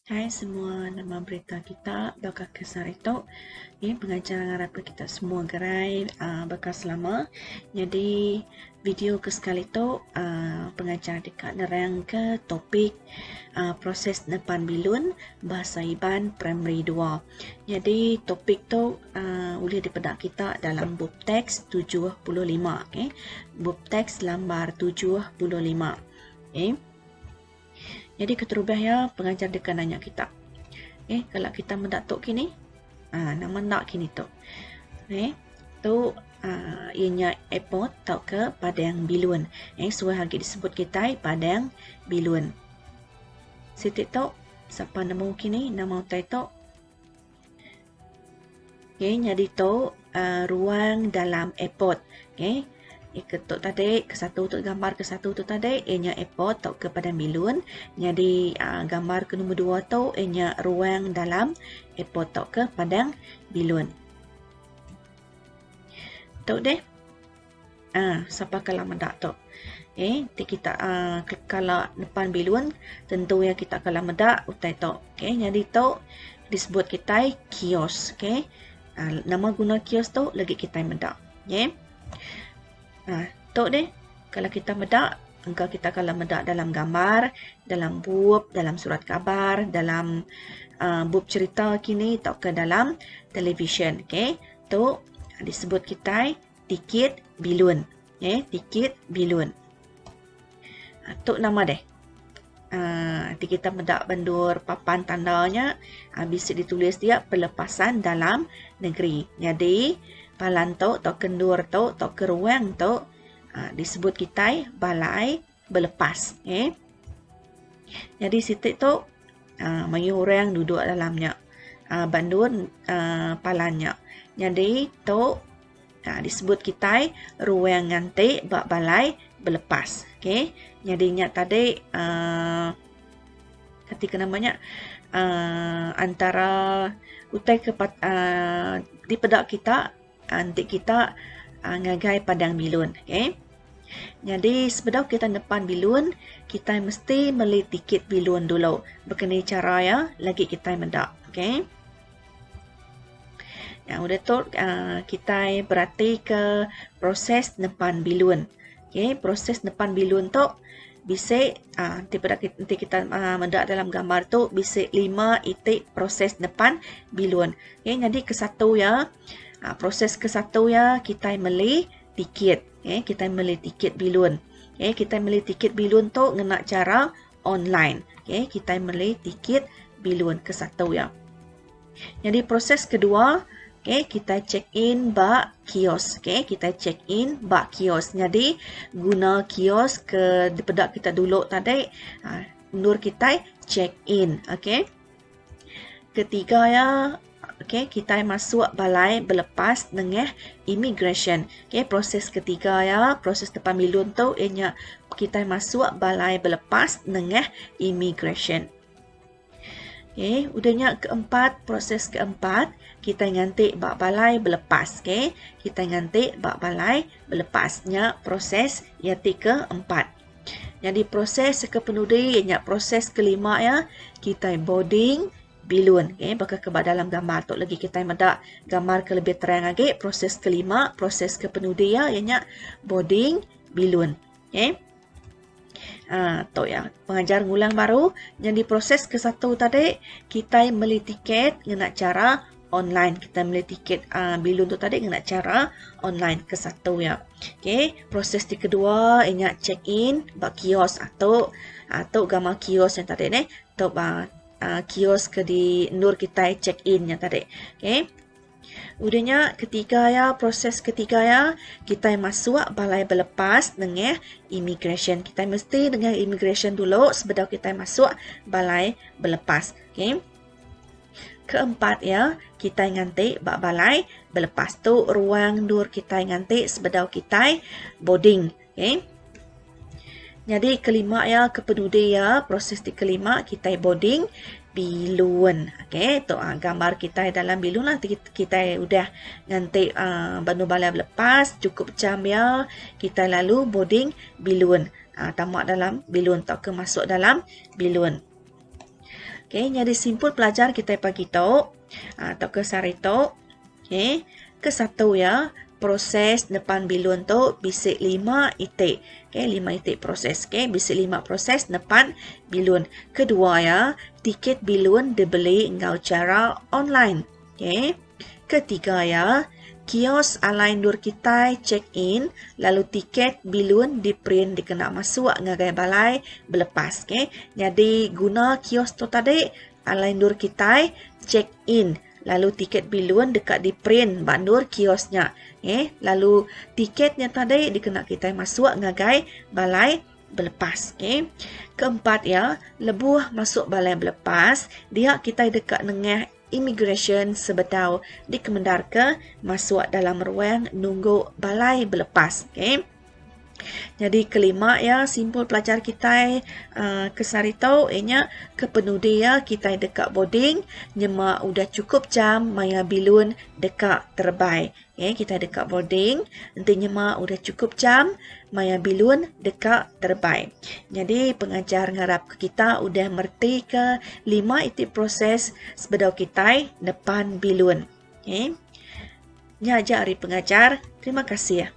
Hai semua nama berita kita baka ke sehari tu. Ni pengajar ngarap ke kita semua gerai uh, baka selama. Jadi video ke sekali tu uh, pengajar deka nerang ke topik uh, proses nepan bilun bahasa Iban primary 2. Jadi topik tu uh, ulih dipeda kita dalam bup teks 75 okay. Bup teks lambar 75. Okay. Nyadi keterubah iya pengajar deka nanya kita. Eh kalau kita meda tu kini, ah nama enda kini tu. Eh tu ah iya nya airport tauka padang bilun. Eh suah agi disebut kitai padang bilun. Siti tu sapa nemu kini nama utai tu. Okay, nyadi tu uh, ruang dalam airport. Okay. Ke tu tadi, ke satu tu gambar ke satu tu tadi, ianya airport tauka padang bilun. Nyadi uh, gambar ke nombor dua tu ianya ruang dalam airport tauka padang bilun. Tu deh. Ah, sapa kala meda tu. Okay, ti kita uh, kala nepan bilun, tentu ya kita kala meda utai tu. Okay, nyadi tu disebut kitai kios. Okay, uh, nama guna kios tu lagi kitai meda. Okay. Ah, tu deh kalau kita meda, engka kita kala meda dalam gambar, dalam bup, dalam surat khabar, dalam uh, bup cerita kini tauka dalam televisyen. Okay, tu disebut kitai tikit bilun. Eh, tikit bilun. Ha, tu nama deh. Ha, nanti kita meda bendur papan tandanya ha, bisi ditulis dia pelepasan dalam negeri. Jadi, palan tu atau kendur tu atau ke ruang tu ha, disebut kitai balai belepas. Eh. Jadi siti tu uh, mayuh orang duduk dalamnya. Uh, bandun uh, palan nya. Jadi tu uh, disebut kitai ruang nganti ba balai belepas. Okey. Jadi nya tadi uh, ketika namanya uh, antara utai ke uh, dipeda kita Enti kita ngagai padang bilun. Okay. Nyadi sebedau kita nepan bilun, kitai mesti meli tiket bilun dulu. Bekeni chara iya lagi kitai meda. Okay. Nah, udah tu kitai beratika proses nepan bilun. Okay, proses nepan bilun tu bisi uh, enti peda enti kita uh, meda dalam gambar tu bisi lima iti proses nepan bilun. Okay, nyadi ke satu ya, uh, proses ke satu ya kitai meli tiket. Okay, kitai meli tiket bilun. Okay, kitai meli tiket bilun tu ngena cara online. Okay, kitai meli tiket bilun ke satu ya. Nyadi proses kedua, okay, kita check in ba kios. Okay, kita check in ba kios. Nyadi guna kios ke dipeda kita dulu tadi, ha, endur kita check in. Okay. Ketiga ya, okay, kita masuk balai belepas nengah immigration. Okay, proses ketiga ya, proses depan bilun tu ianya kita masuk balai belepas nengah immigration. Okay, udah nya keempat, proses keempat, kita nganti ba balai belepas. Okay, kita nganti ba balai belepas. Nya proses ya ti keempat. Jadi proses ke penudi, nya proses kelima ya, kita boarding bilun. Okay, baka ke ba dalam gambar tu lagi kita meda gambar ke lebih terang lagi. Proses kelima, proses ke penudi ya, nya boarding bilun. Okay. Ha, tu ya. Pengajar ngulang baru. Jadi proses ke satu tadi, kita beli tiket ngena cara online. Kita beli tiket uh, bilun tu tadi ngena cara online ke satu ya. Okey, proses ti kedua inya check in ba kios atau atau gambar kios yang tadi ni. Tu ba uh, kios ke di endur kita check in yang tadi. Okey. Udah nya ketiga ya, proses ketiga ya, kitai masuk balai belepas nengah immigration. Kitai mesti nengah immigration dulu sebedau kitai masuk balai belepas. Okey. Keempat ya, kitai nganti ba balai belepas tu ruang endur kitai nganti sebedau kitai boarding. Okey. Nyadi kelima ya, kepenudi ya, proses ti kelima kitai boarding bilun. Okey, tu ah, gambar kitai dalam bilun lah kitai udah nganti ah, bandu balai belepas cukup jam ya, kitai lalu boarding bilun. Ah, tamak dalam bilun tauka masuk dalam bilun. Okay, nyadi simpul pelajar kitai pagi tu tauka sehari tu. Okay, kesatu iya proses nepan bilun tu bisi lima iti. Okay, lima iti proses. Okay, bisi lima proses nepan bilun. Kedua iya tiket bilun dibeli enggau chara online. Okay. Ketiga iya, kios alai endur kitai check in lalu tiket bilun diprint dikena masuk ngagai balai belepas. Okay. Nyadi guna kios tu tadi alai endur kitai check in lalu tiket bilun deka diprint ba endur kios nya. Okay. Lalu tiket nya tadi dikena kitai masuk ngagai balai belepas. Okay. Keempat iya, lebuh masuk balai belepas, dia kitai deka nengah Imigresen sebedau dikemendarka masuk dalam ruang nunggu balai belepas. Okay. Nyadi kelima iya simpul pelajar kitai uhh ke sehari tu iya nya kepenudi iya kitai deka boarding nyema udah chukup jam maya bilun deka terebai. Okay, kitai deka boarding enti nyema udah chukup jam maya bilun deka terebai. Nyadi pengajar ngarapka kita udah meretika lima iti proses sebedau kitai nepan bilun. Okay. Nya aja ari pengajar. Terima kasih.